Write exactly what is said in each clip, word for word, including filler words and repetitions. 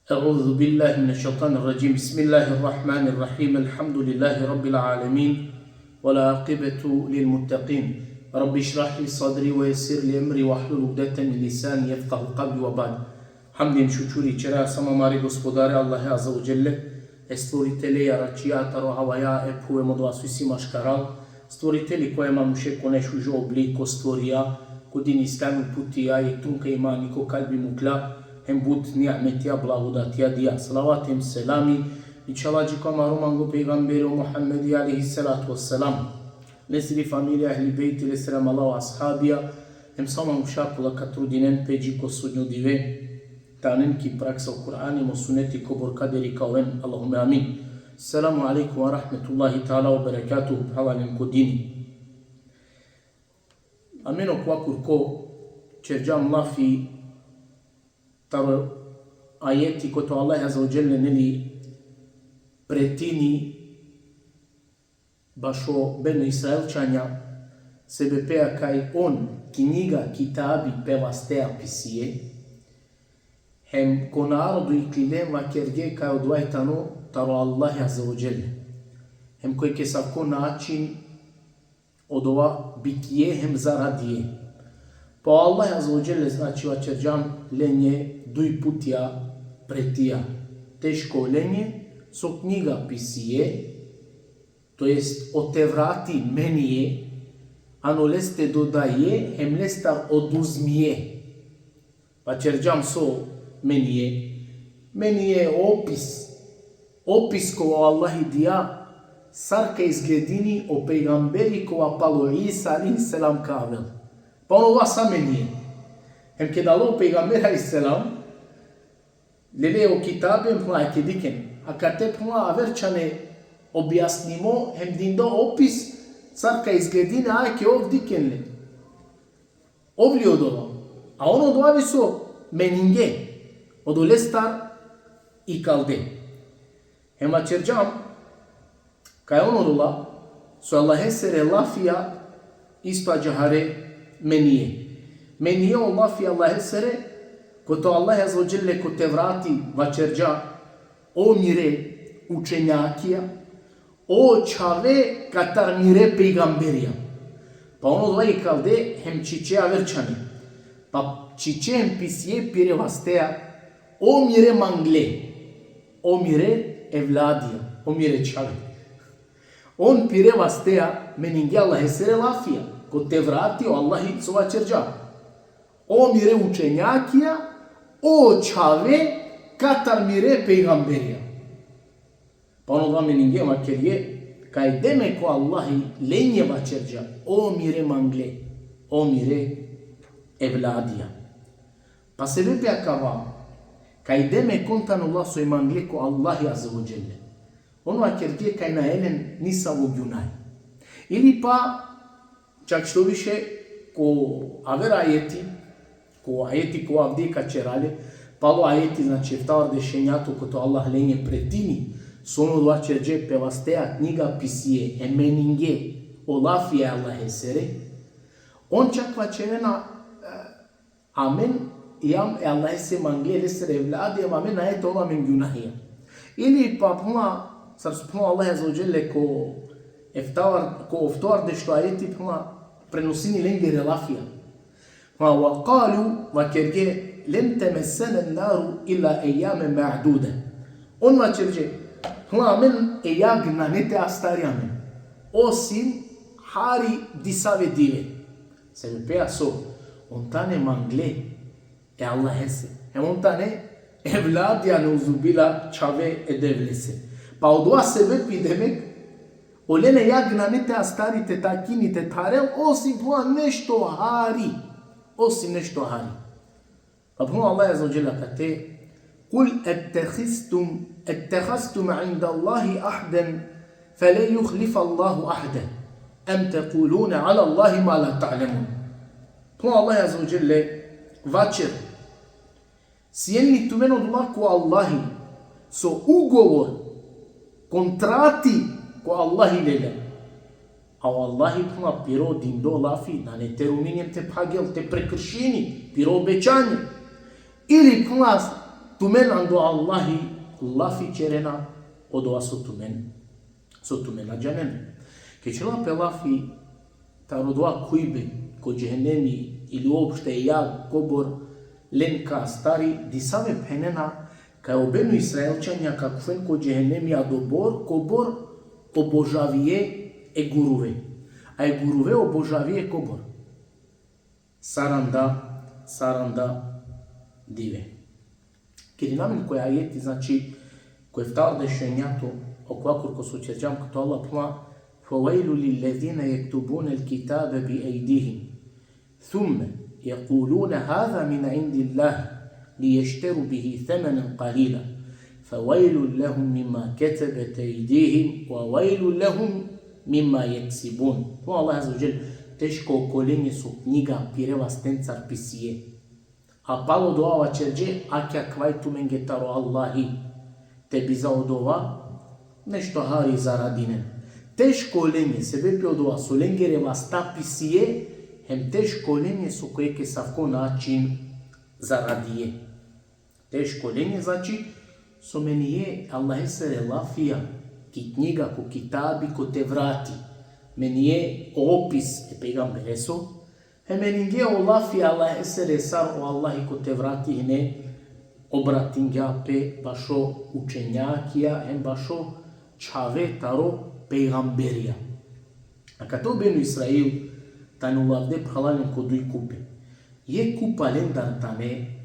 أعوذ بالله من الشيطان الرجيم. بسم الله الرحمن الرحيم. الحمد لله رب العالمين. والعاقبة للمتقين. رب اشرح لي صدري ويسر لي أمري واحلل عقدة من لساني يفقهوا قولي وبعد. Hamdi hem šukuri ćera samo amare Gospodare Allahe Azze ve Dželle, e Stvoritele, jaračija taro havaja, e phuve hem odova so isi maškaral, Stvoriteli koj e manuše ko najšužo obliko stvorija, ko din islami uputija, i trunka imani ko kalbi mukla, hem but nimetija, blagodatija dija. Salavat hem selami, inšallah, dži ko amaro manglo pejgamberi o Muhammedi alejhi salatu vesselam, lesiri familija, ehli bejti, lesere amala o ashabija, hem sa o manuša kola ka trudinen pe dži ko sudnjo dive te anen ki praksa o Kur'ani hem o suneti kobor ka deri ka oven, Allahumme amin. Selamu alejkum ve rahmetullahi teala ve berekatuhu, phralalen ko dini. Amen okova kurko ćerđam lafi taro ajeti kote o Allah Azze ve Dželle, neli, pretini bašo Benu Israilćanja, sebepi kaj on knjiga, kitabi pe vastea pisije, hem ko narodo iklile vakerge kaj odova i tano taro Allah Azze ve Dželle. Hem koj ki asavko način odova bikije hem zaradije. Pa o Allah Azze ve Dželle, znači, vaćerđam, lenđe duj putija pretija. Teško lenđe so knjiga pisije, to jest o Tevrati menije, ano leste dodaje, hem lestar oduzmije. Vaćerđam so menije. Menije opis. Opis kova o Allahi dija, sar ka izgledini o pejgamberi kova palo Isa alejhi selam ka avel. Pa on odova sa menije. Hem keda alo o pejgamber alejhi selam, lele o kitabi hem phenla: Ake dikhen. Akate, phenla, aver čhane objasnimo hem dindo opis sar ka izgledini, ake ov dikhen le. Ov li odova? A on odova vi so meninge, odolestar ikalde. Hem vaćerđam kaj on odola so Allahesere lafija isto ađahare menije. Menije o lafi Allahesere, kote o Allah Azze ve Dželle ko Tevrati vaćerđa: O mire učenjakija, o čhave katar mire pejgamberija. Pa on odova ikalde hem čiče aver čhane. Pa čiče hem pisije pire vastea: O mire mangle, o mire evladija, o mire čhave. On pire vastea meninge Allahesere lafija, ko Tevrati o Allahi so vaćerđa: O mire učenjakija, o čhave katar mire pejgamberija. Pa on odova meninge, vakerge kaj demek o Allahi lenđe vaćerđa: O mire mangle, o mire evladija. Pa sebepi akava, kaj demek on tano ola so i mangle ko Allahi Azze ve Dželle. On vakerge kaj nae len nisavo gjunahi. Ili pa, čak što više, ko aver ajeti, ko ajeti ko avdive ka ćera le, palo ajeti, znači, eftavardeš šenjato, kote o Allah lenđe pretini so on odova ćerđe pe vastea knjiga pisije, hem meninge o lafi e Allahesere, on čak vaćerena, e, amen ijam e Allahese mangle, lesere evladi, hem amen nae te ol amen gjunahija. Ili pa phenla, sar so phenla Allah Azze ve Dželle ko eftavar-, ko oftovardešto ajeti, phenla, prenosini lengere lafija. Phenla: Ve kalu, vakerge, len temessenen naru illa ejjamen ma'dude. On vaćerđe, phenla, amen e jag nane te astari amen, osim hari disave dive. Sebepi so on tane mangle e Allahese. Hem on tane evladija, neuzubillah, čhave e Devlese. Pa odova sebepi demek, olen e jag nane te astari, te takini, te tharel, osim phenla nešto hari. Osim nešto hari. Pa phenla Allah Azze ve Dželle akate: Kul ettehastum, ettehastum indallahi ahden, felen juhlifallahu ahde, em tekulune alallahi ma la ta'lemun. Phenla Allah Azze ve Dželle, vaćer: Sien li tumen odola ko Allahi so ugovor, kontrati ko Allahi lele? A o Allahi, phenla, piro dindo lafi nane te rumini hem te phagel, te prekršini piro obećanje. Ili, phenla, Tumen ando Allahi lafi ćerena odova so tumen, so tumen na džanena. Ked ćerela pe lafi taro dova khujbe ko džehennemi ili uopšte jag, kobor len ka astari, disave phenena kaj o Benu Israilćanja ka khuven ko džehennemi adobor kobor obožavie e guruve. A e guruve obožavie kobor? Saranda, saranda dive. Ked ina amen ko ajeti, znači, ko eftavardeš enjato, okova kurko so ćerđam, kote o Allah phenela: فويل للذين يكتبون الكتاب بأيديهم ثم يقولون هذا من عند الله ليشتروا به ثمنا قليلا فويل لهم مما كتبت أيديهم وويل لهم مما يكسبون. O Allah azze ve dželle: Teško okolenđe so knjiga pire vastencar pisie. A palo dova vaćerđe: Akja kvaj tumenge taro Allahi, te bi za odova nešto hari zaradinen. Teško lenđe, sebepi odova so lengere vasta pisie, hem teško lenđe so ko jekh esavko način zaradie. Teško lenđe, znači, so menđe Allahesere lafija ki knjiga, ko kitabi, ko Tevrati. Menđe opis e pejgambereso, hem menđe o lafi Allahesere sar o Allahi ko Tevrati hine obratingja pe bašo učenjakija, hem bašo čhave taro pejgamberija. A kate o Benu Israil tane ulavde, phralalen, ko duj kupe. Jekh kupa lendar tane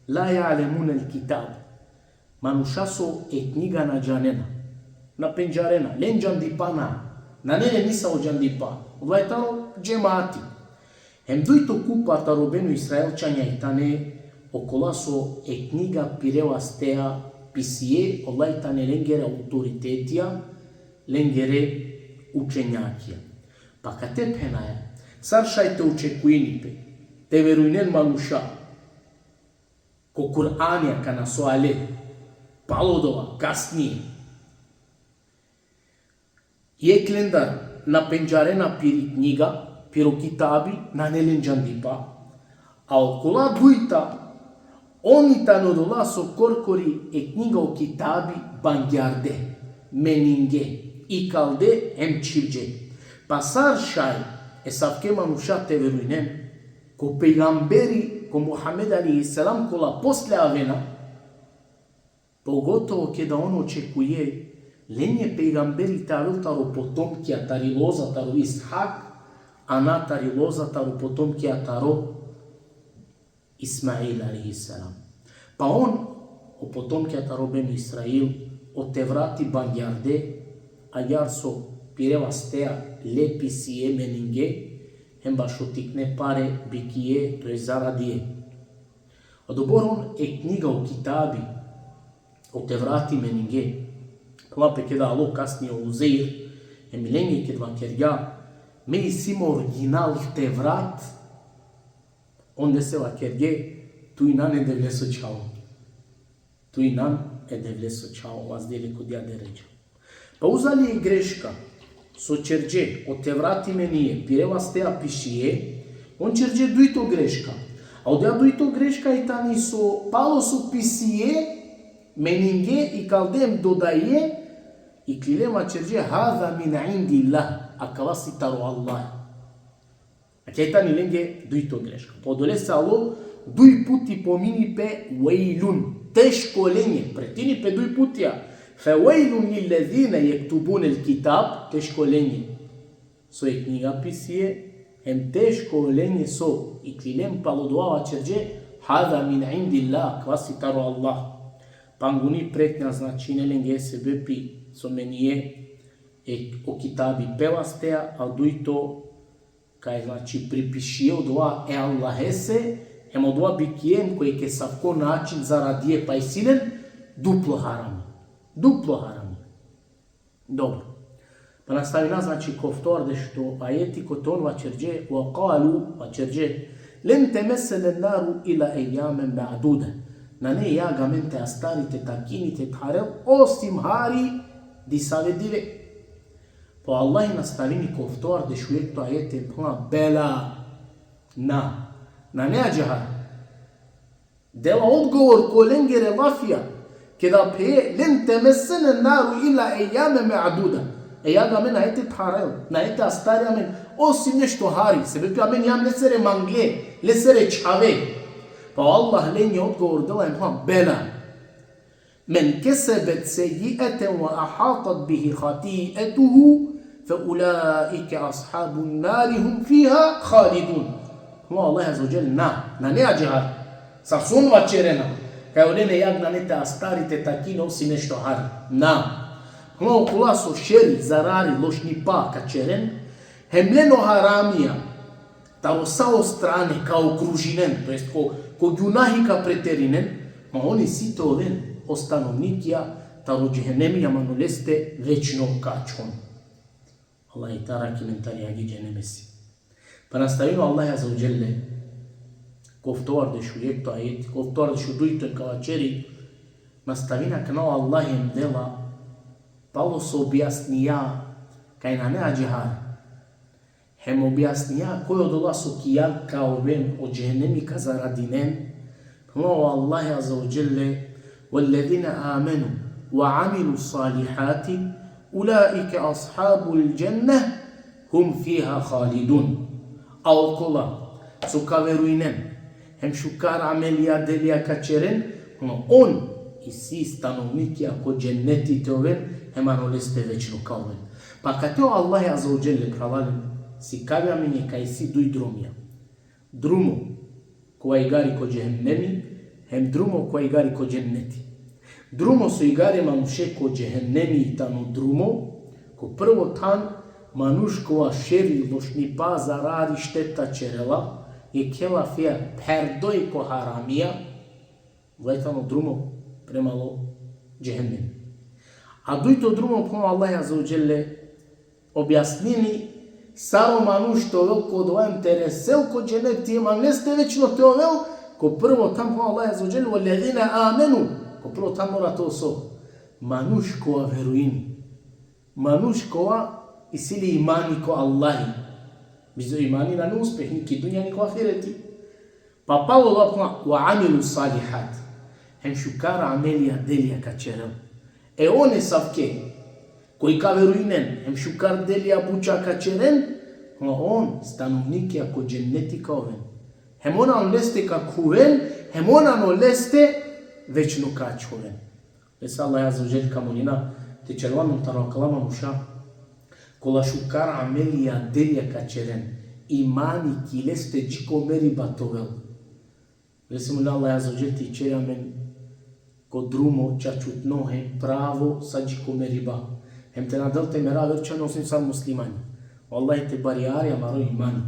لا يعلمون الكتاب. Manuša so e knjiga na džanena, na pendžarena, len džandipa na, nane len nisavo džandipa. Odova i tano džemati. Hem dujto kupa taro Benu Israilćanja i tane okola so e knjiga pire vastea pisie, odova i tane lengere autoritetija, lengere učenjakija. Pa kate phenaja, sar šaj te očekujini pe, te verujnen manuša ko Kur'ani akana so ale, palo dova, kasnije. Jekh lendar na pendžarena piri knjiga, piro kitabi, nane len džandipa. A okola dujta, on i tane odola so korkori e knjiga, o kitabi bangjarde, meninge, ikalde hem čhivđe. Pa sar šaj esavke manuša te verujnen ko pejgamberi, ko Muhammed alejhi selam, kola posle avena, pogotovo keda on očekuje lenđe pejgamberi te avel taro potomkija, tari loza taro Ishak, a na tari loza taro potomkija taro Ismail alejhi selam. Pa on, o potomkija taro Benu Israil, o Tevrati bangjarde, agjaar so pire vastea le pisie, meninge, hem bašo tikne pare bikie, to jest zaradie. Odobor on e knjiga, o kitabi, o Tevrati meninge. Phenela pe keda alo kasnije o Uzeir, hem lenđe keda vakergja: Me isi ma original Tevrat, on lese vakerge: Tu inan e Devleso čhavo. Tu inan e Devleso čhavo, vazdele ko dija deredža. Pa uzali i greška so ćerđe, o Tevrati menđe, pire vastea pišie, on ćerđe dujto greška. A odija dujto greška i tani so palo so pisie, meninge, ikalde hem dodaje, iklile ma ćerđe: Hada min indillah, akava si taro Allah. Akija i tani lenđe dujto greška. Pa odolese alo duj puti pomini pe vejlun. Teško lenđe. Pretini pe duj putija. Fe vejlun lillezine jektubunel kitab. Teško lenđe so e knjiga pisie, hem teško lenđe so iklile hem palo dova vaćerđe: Hada min indillah, akava si taro Allah. Panguni pretnja, znači, ine lenđe sebepi so menđe e, o kitabi pe vastea, a dujto kaj, znači, pripišie odova e Allahese, hem odova bikie hem ko jekh esavko način zaradie, pa isi len duplo harami. Duplo harami. Dobro. Pa nastavina, znači, ko oftovardeš to ajeti, kote on vaćerđe, ve kalu, vaćerđe: Len temessenen naru illa ejjamen ma'duda. Nane jag amen te astari, te takini, te tharel, osim hari disave dive. Pa o Allah nastavini ko oftovardeš u jekhto ajeti, phenela: Bela, na, nane ađahar. Dela odgovor ko lengere lafija, keda pheje: "Len temessene naru illa ejjame me'duda." E jag amen nane te tharel, nane te astari amen, osim nešto hari, sebepi amen jam lesere mangle, lesere čhave. Pa Allah lenđe odgovor dela hem phenela: "Bela. Men kesebet sejji'eten ve ahatet bihi hati'etuhu, fe ulaike ashabun nari hum fiha halidun." Phenela Allah azze ve dželle: "Na, nane ađahar. Sar so on vaćerena, kaj olen e jag nane te astari, te takini osim nešto hari. Na." Phenela: "Okola so šeri, zarari, lošnipa ka ćeren, hem len o haramija taro sa o strane ka okružinen, to jest ko, ko gunahi ka preterinen, ma on isi te oven o stanovnikija taro džehennemi, jam ano leste večno ka ačhon." Allah i tari amen tari jagi džehennemesi. Pa nastavini o Allah azze ve dželle, ko oftovardeš u jekto ajeti, ko oftovardeš u dujto ka vaćeri, nastavini akana o Allah hem dela, palo so objasnija kaj nane ađahar, hem objasnija koj odola so ki jag ka oven, o džehennemi ka zaradinen, phenela o Allah azze ve dželle: "Vellezine amenu ve amilussalihati, ulaike ashabul dženneh, hum fiha halidun." A okola so ka verujnen, hem šukar amelija, delija ka ćeren, no on isi stanovnikija ko dženneti te oven, hem ano leste večno ka oven. Pa akate o Allah azze ve dželle, phralalen, sikavi amen kaj isi duj drumija. Drumo kova igari ko džehennemi, hem drumo kova igari ko dženneti. Drumo so igari manuše ko džehennemi tano drumo, ko prvo than manuš kova šeri, lošnipa, zarari, šteta ćerela, jekhela fija, pherdoj ko haramija, odova tano drumo premalo džehennemi. A dujto drumo, phenela o Allah azze ve dželle, objasnini sar o manuš te ovel ko odova hem te resel ko dženneti hem ano leste večno te ovel, ko prvo than, phenela o Allah azze ve dželle: "Vellezine amenu", ko prvo than mora te ovel so? Manuš kova verujini. Manuš kova isi le imani ko Allahi. Bizo imani nane uspeh ni ki dunja ni ko ahireti. Pa palo odova phenela: "Ve amilussalihati." Hem šukar amelija, delija ka ćeren. E on esavke, koj ka verujnen, hem šukar delija buća ka ćeren, phenela on stanovnikija ko dženneti ka oven. Hem on ano leste ka khuven, hem on ano leste večno ka ačhoven. Lese Allah azze ve dželle ka molina te ćerel amen taro akala manuša kola šukar amelija, delija ka ćeren, imani ki leste dži ko meriba te ovel. Lese molina Allah azze ve dželle te ćeri amen ko drumo čačutno hem pravo sa dži ko meriba. Hem te na del te mera aver čhane osim sar muslimanja. Vallahi te barjari amaro imani.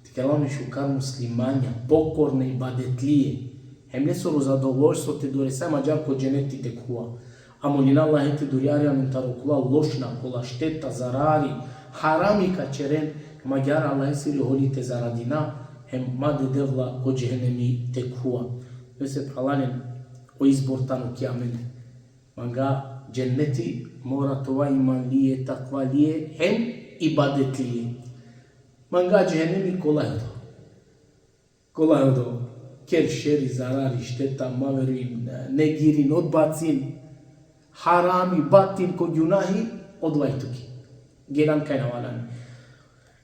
Te kerel amen šukar muslimanja, pokorne, ibadetlije. Hem lesoro zadovoljstvo te doresa amen ađahar ko dženeti te khuva. A molina Allahe te durjari amen taro kola lošna, kola šteta, zarari, harami ka ćeren, hem ađahar Allahesiri holi te zaradina, hem ma de Devla ko džehennemi te khuva. Lese phralalen, o izbor tano ki amen. Manga dženneti mora te ova imanlije, takvalije, hem ibadetlije. Manga džehennemi kolaj odo. Kolaj odo. Ker šeri, zarari, šteta, ma verujin, negirin, odbacin, harami, batil, ko gunahi, odova i tuki. Gelan kaj na valjani.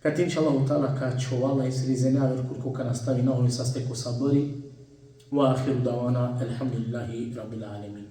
Kate inšallahu teala ka ačhova, Allahesiri izni, aver kurko ka nastavina, ove saste ko sabri. Ve ahiru davana, elhamdulillahi rabbil alemin.